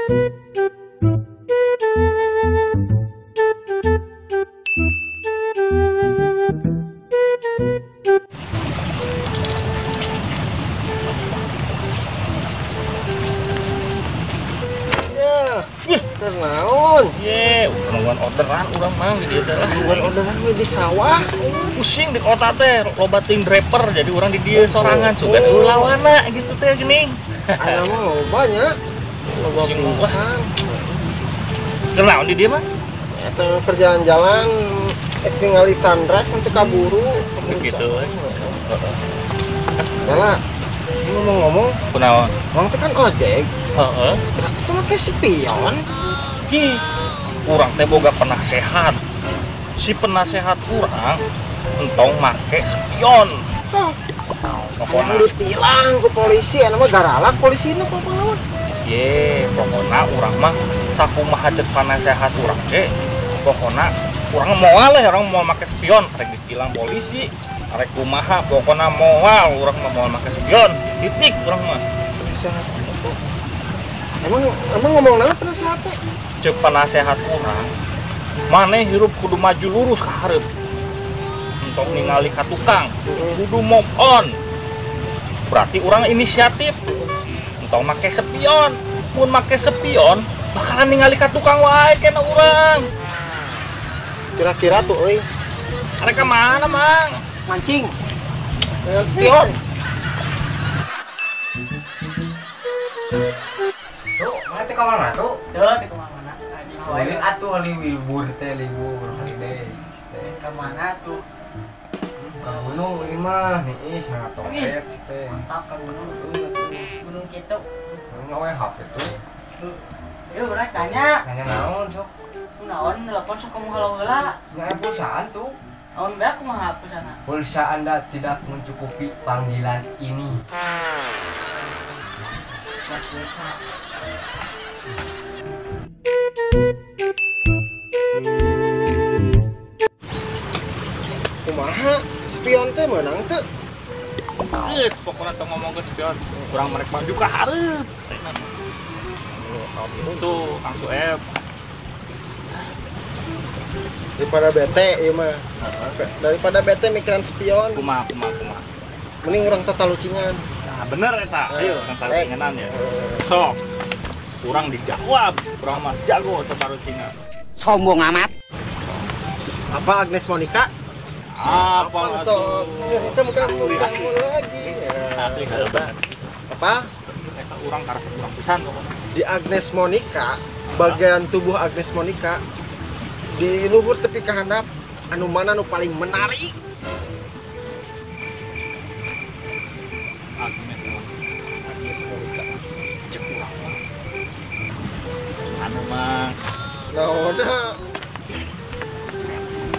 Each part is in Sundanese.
Naon? Ye, nungguan orderan urang mang di dieu teh lah. Nungguan orderan we di sawah. Pusing di kota teh loba teuing driver jadi urang di dieu sorangan sugan eueuh lawana gitu teh geuning. Aya mah loba nya. Loba pisan. Kenaon di dieu mah? Eta perjalanan-jalan tingali sunrise untuk kaburu gitu. Heeh. Ngomong-ngomong, kunaon? Ngomong teh kan ojek. Heeh. Itu make spion. Ki, urang teh boga penasehat. Si penasehat urang entong make spion. Hah. Pokona ditilang ku polisi, anu mah garalak polisina pokona mah. Ye, pokona urang mah sakumaha ceuk penasehat urang ge. Pokona urang moal lah, urang moal make spion, rek ditilang polisi, rek kumaha pokona moal urang mah moal make spion. Titik urang mah. Penasehat apa? Emang ngomong naon penasehat teh? Ceuk penasehat urang, maneh hirup kudu maju lurus ka hareup. Entong ningali ka tukang, kudu move on. Berarti urang inisiatif. Entong make spion, mun make spion bakalan ningali ka tukang wae kena urang. Kira-kira tuh euy. Arek ka mana, Mang? Mancing. Spion. Tuh, mana teh ka mana tuh? Teu teh ka mana? Anjing wae atuh libur teh libur holiday teh. Ka mana tuh? Ka gunung ieu mah nih sangat toret teh. Mantap ka gunung. Gunung kitu. Gunung we HP tuh. Yeuh urang tanya. Nanya naon sok? Naon nelpon sok kamu halau heula. Nya pulsaan tuh. Naon bae kumaha pulsana? Pulsa Anda tidak mencukupi panggilan ini. Buat pulsa. Kumaha spion teh meunang teu? Geus pokona teu ngomongkeun spion. Urang merek maju ka hareup. Tuh, Kang Sueb. Daripada bete ieu mah. Daripada bete mikiran spion. Kumaha kumaha kumaha. Mending urang tatalucingan. Nah, bener eta. Ayo urang talucinganan ya. Sok. Urang dijawab, urang mah jago tatalucingan. Sombong amat. Apa Agnes Monica? Apa sok? Itu bukan kamu lagi. Asli hebat. Apa? Eta urang karesep urang pisan pokona. Di Agnes Monica, bagian tubuh Agnes Monica di luhur tepi ka handap anu mana nu paling menarik? Agnes Monica. Agnes Monica. Cek urang mah. Anu mah. Naonna?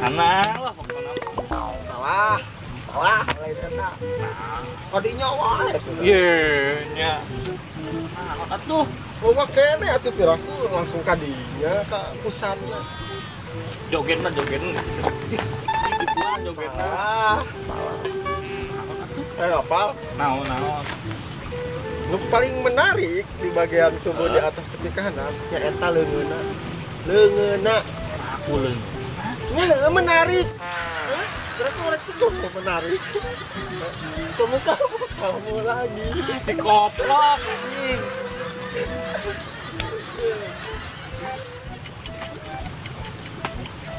Ana lah pokona. Salah. Salah lain eta. Kadinya wae atuh. Ye nya. Nah, atuh. Loba kene atuh piraku langsung kadinya ka pusatna. Jogetna jogetna. Ituan jogetna. Salah. Salah. Eh apal? Naon naon. Nu paling menarik di bagian tubuh di atas tepi kanan nya eta leungeunna. Leungeunna. Aku leungeun. Nya menarik. Berarti orang kesel menarik. Kamu kamu kamu lagi. Si koplok anjing.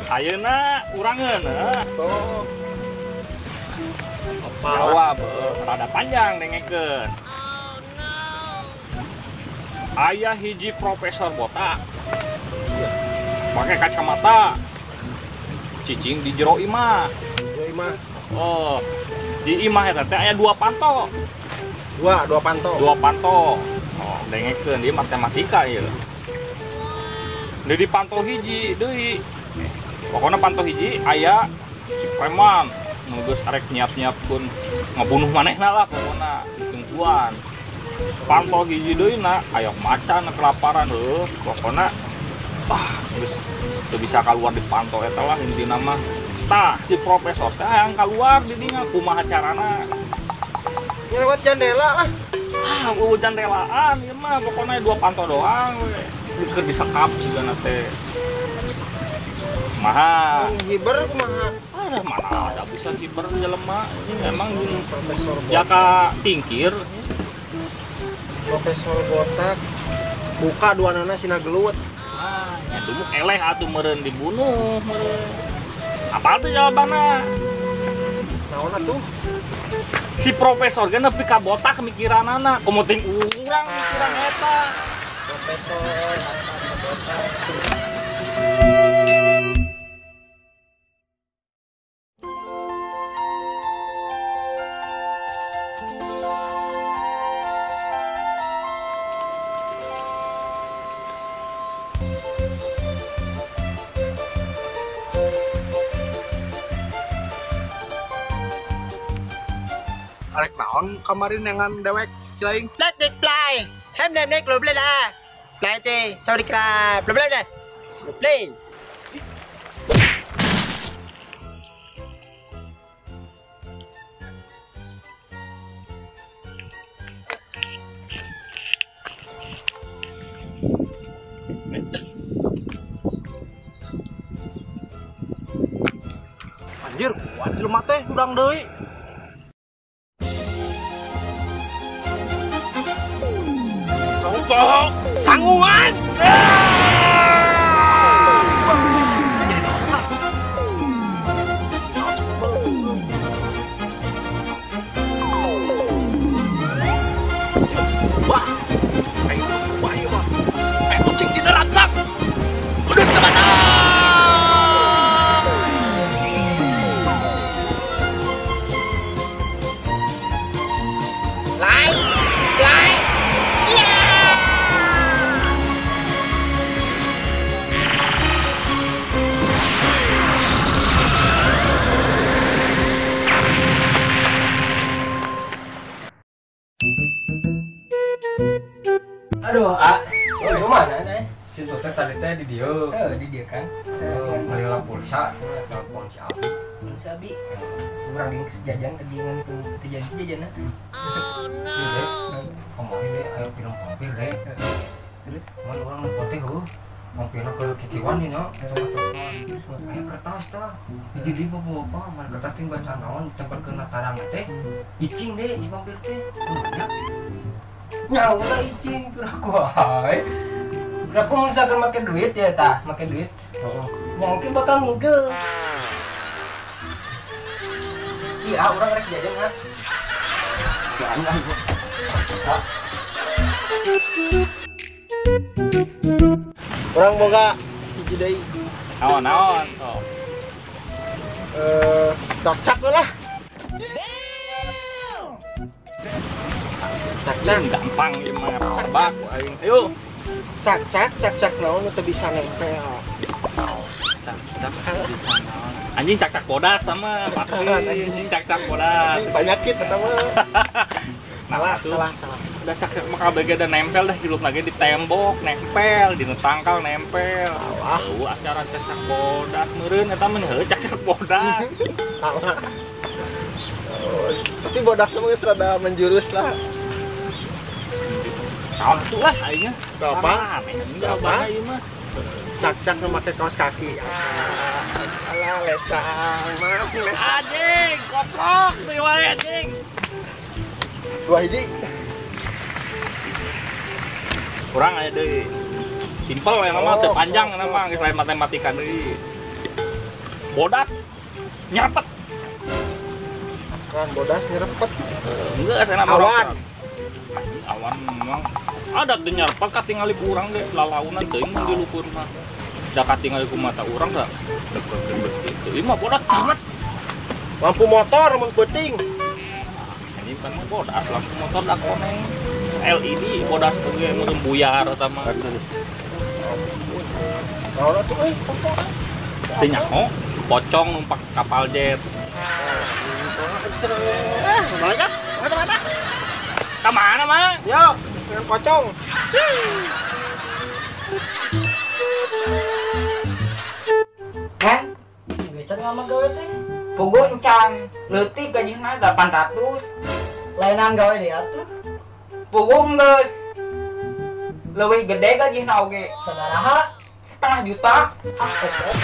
Ayeuna urangeun heuh. Sok. Jawab rada panjang dengekeun. Aya hiji profesor botak. Pakai kacamata. Cicing di jero imah. Jero imah. Oh. Di imah eta teh aya dua panto. Dua panto. Dua panto. Oh, dengekeun ieu matematika ieu. Di panto hiji deui. Pokona panto hiji aya si preman nu geus arek nyiap-nyiapkeun ngabunuh manehna lah pokona ditungguan. Panto hiji deui na aya macan kelaparan heuh pokona ah geus teu bisa keluar di panto eta lah intina mah. Tah si profesor teh hayang keluar di dinya kumaha carana? Lewat jendela lah. Ah, eueuh jandelaan ieu mah pokona dua panto doang we. Keur disekap sigana teh. Maha. Hiber kumaha? Ada mana ada bisa hiber jelema ini emang profesor jaka tingkir. Profesor botak buka dua nana sina gelut. Ah, nya dumuk eleh atuh meureun dibunuh meureun. Apa tuh jawabanna? Naon atuh? Si profesor ge nepi ka botak mikiranana, komo ting urang mikiran eta. Profesor botak. Arek naon kemarin dengan dewek silaing Plastic fly hem nem nek lo bla fly teh sorry kra bla bla bla play Anjir kuat jelema teh urang deui. Sanguan. Wah, wah, wah, kucing di neraka. Udah bisa mata. Lai, lai. Aduh, ah, oh, mana teh? Situ teh tadi teh di dieu. Heeh, di dieu kan. Meuli pulsa, telepon si Abi. Si Abi. Urang geus jajan tadi ngan teu jadi jajanna. Oh no. Kemarin deh ayo film vampir deh. Terus mun urang nempo teh heuh. Vampirna ke kikiwan nya. Terus aya kertas tah. Hiji deui bapak-bapak mana kertas teh baca naon tempelkeun tarang teh. Icing deh si vampir teh. Nya. Nyawa lah icing piraku wae. Piraku misalkan make duit ya tah, make duit. Heeh. Nyangke bakal ngigel. Iya, urang rek jajan ah. Jangan ah. Urang boga hiji deui. Naon-naon sok. Cakcak lah. Cak-cak gampang ieu mah tebak aing. Ayo. Cak-cak cak-cak naon teu bisa nempel. Cak-cak naon. Anjing cak-cak bodas sama pasti anjing cak-cak bodas. Penyakit eta mah. Salah, salah, salah. Udah cak-cak mah kabeh da nempel dah hirup lagi di tembok, nempel, di tangkal nempel. Salah. Eueuh acara cak-cak bodas meureun eta mah heuh cak-cak bodas. Salah. Tapi bodas mah geus rada menjurus lah. Tahun itu lah aingnya. Apa? Apa? Ieu mah. Cak-cak nu make kaos kaki. Alah lesang mah lesang. Anjing, goblok teu wae anjing. Dua hiji. Kurang aya deui. Simpel ya mah teu panjang mah geus lain matematika deui. Bodas nyerepet. Kan bodas nyerepet. Enggak saya awan. Awan memang ada teu nyerepet katingali ku urang ge lalaunan teuing mun di luhur mah. Da katingali ku mata urang da deket-deket kitu. Ieu mah bodas banget. Lampu motor mun peuting. Ini kan mah bodas lampu motor da koneng. LED bodas oge mun buyar eta mah. Naon atuh euy pocong. Teu nyaho, pocong numpak kapal jet. Balik ah, mana-mana. Ka mana, Mang? Yo, dengan pocong. Kan? Gecan ngama gawe teh. Pogo encan, leutik gajihna 800. Lainan gawe deui atuh. Puguh geus. Leuwih gede gajihna oge. Sabaraha? 1,5 juta. Ah, goblok.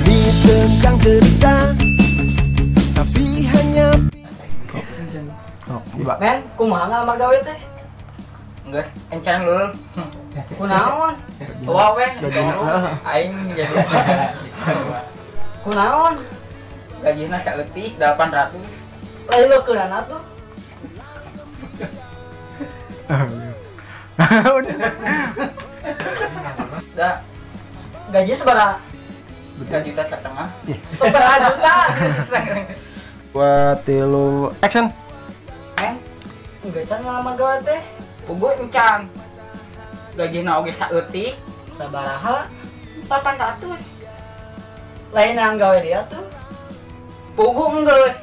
Ini tentang cerita, tapi hanya Men, kumaha ngalamar gawe teh? Geus encan lul. Kunaon? Wah weh, aing jadi. Kunaon? Gajihna saeutik 800. Lain leukeunana atuh. Da Gaji sabaraha? 1,5 juta. Sabaraha juta? 2 3 action. Men, geus can ngalamar gawe teh. Puguh encan. Gajihna oge saeutik. Sabaraha? 800. Lain yang gawe dia tuh. Puguh geus.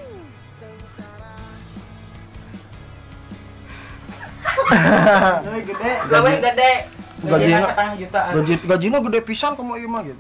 Leuwih gede. Leuwih gede. Gajihna 1,5 jutaan. Gajihna gede pisan kamu ieu mah gitu.